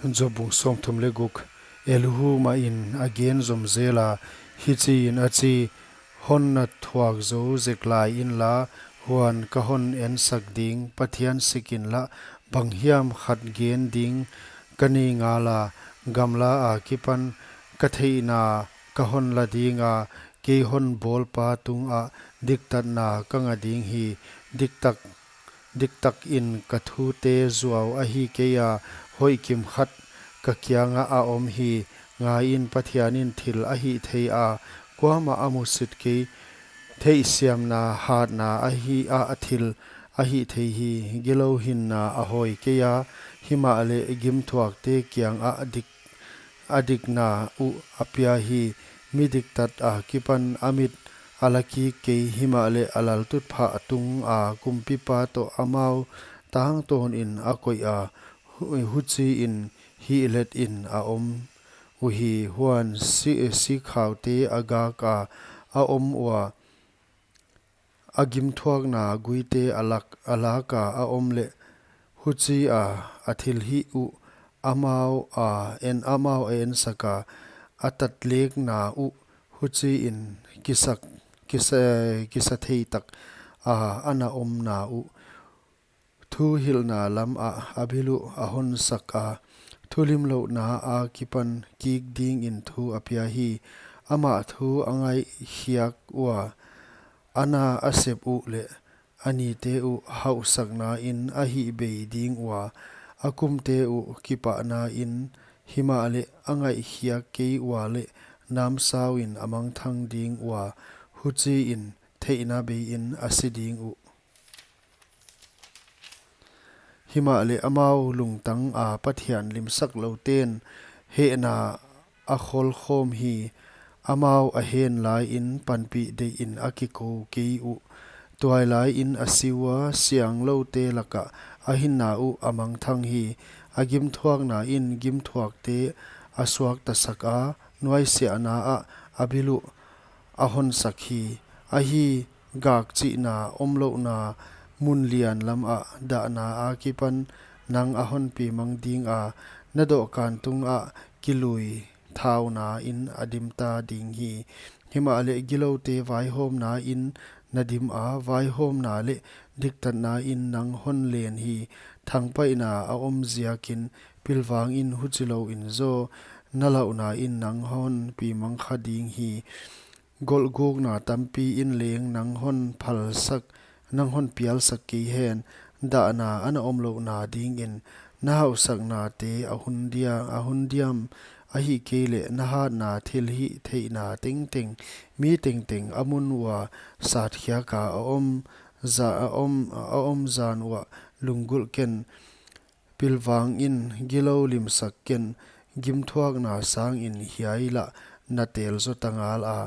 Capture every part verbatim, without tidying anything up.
Job bung sawmthum leh guk. Elihu mah in a gen zom zel a, hichiin a chi: Hon na thuak zou zek lai inla, huan ka hon ensak ding. Pathian sik inla, banghiam khat gen ding ka nei ngala, gamla akipan ka theihna ka hon la dinga, kei hon bawlpa tungah diktatna ka nga ding hi. Diktak diktakin ka thute zuau ahi keia, hoih kimkhat ka kiangah a om hi. Ngaiin, Pathianin thil a hih thei a, kuamah a musit kei. Theihsiamna hatna ahi a, a thil a hih thei hi. Gilou hinna a hawi keia, himahleh gimthuakte kiangah dik a dikna uh a pia hi. Mi diktat akipan a mit a la kik kei, himahleh a laltutphah tunga kumpipa toh amau tangtawnin a koih a, hu-, huchiin hihletin a om uhi. Huan si-, sikhaute a gaka a om ua, a gimthuakna guite a lak, a laka a om leh, huchia a thilhih uh amau a en, amau a ensaka, a tatlekna uh huchiin kisak, kisa, kisa theitak a ana omna uh. Thuhilhna lamah a bil uh a hon sak a, thulimlouhna akipan kik dingin thu a pia hi. Amah thu a ngaihkhiak ua, a na a sep uh leh a nite uh hauhsaknain a hih bei ding ua, a kumte uh kipahnain, himahleh a ngaihkhiak kei ua leh namsauin a mangthang ding ua, huchiin theihna beiin a si ding uh. Himahleh amau lungtanga Pathian limsak louten hehna a kholkhawm hi. Amau a hen laiin panpih deihin a kiko kei uh. Tuailaiin a si ua, siangloute lakah a hinna uh a mangthang hi. A gimthuaknain gimthuakte a suaktasak a, nuaisiahna ah a bil uh a honsak hi. Ahi, gakchihna omlouhna mun lian lamah dahna akipan nang a honpi mang dinga, na dohkan tungah kilui thaunain a dimta ding hi. Himahleh giloute vaihawmnain na dima, vaihawmna leh diktatnain nang hon len hi. Thangpaihna a om ziakin pilvangin huchilouin zaw, na lauhnain nang honpi mang kha ding hi. Golhgukna tampiin leng nang hon phalsak, nang hon pialsak kei hen. Dahna ana omlouhna dingin na hauhsaknate a hun dia, a hun diam, ahihkeileh na hatna thilhihtheihna tengteng, mi tengteng a mun ua satkhiaka a om, za-, a om, a om zan uah lunggulh ken. Pilvangin gilou limsak ken, gimthuakna sangin hiai lah na tel zota ngal a.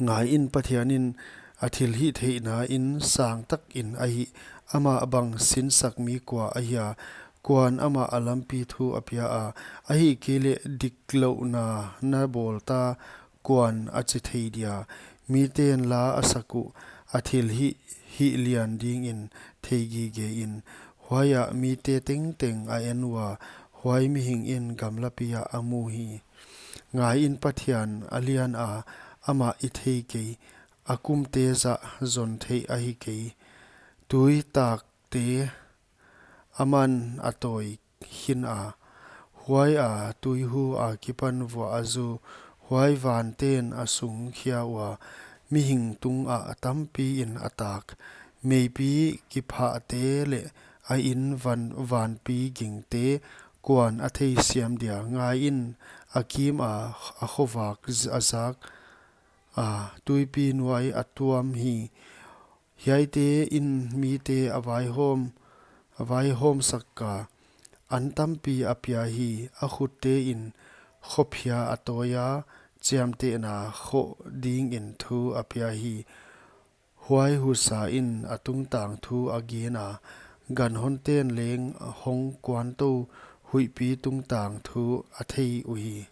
Ngaiin, Pathianin a thilhihtheihnain sangtakin a hih, amah bang sinsak mi kua ahia? Kuan amah a lampi thu a pia a? Ahihkeileh diklouhna na bawlta, kuan a chi thei dia? Miten la a sak uh, a thilhih, hih lian dingin thei gigein. Huaiah mite tengteng a en ua, huai mihingin gamlapi ah a mu hi. Ngaiin, Pathian a lian a, amah i thei kei, a kumte zah zon theih ahi kei. Tui takte aman a tawi khin a, huaia tuihu akipan vuah a zu, huai vanten a sung khia ua, mihing tungah tampiin a tak. Meipi kiphahte leh a in van, vanpi gingte kuan a theisiam dia? Ngaiin, a kima a khovak z-, a zak a, tuipi nuai a tuam hi. Hiaitein mite a vaihawm, a vaihawmsaka, an tampi a pia hi. A khuttein khophia a tawia, chiamtehna khoh dingin thu a pia hi. Huai husain a tungtang thu a gena, ganhonten leng hong kuantou huihpi tungtang thu a thei uhi.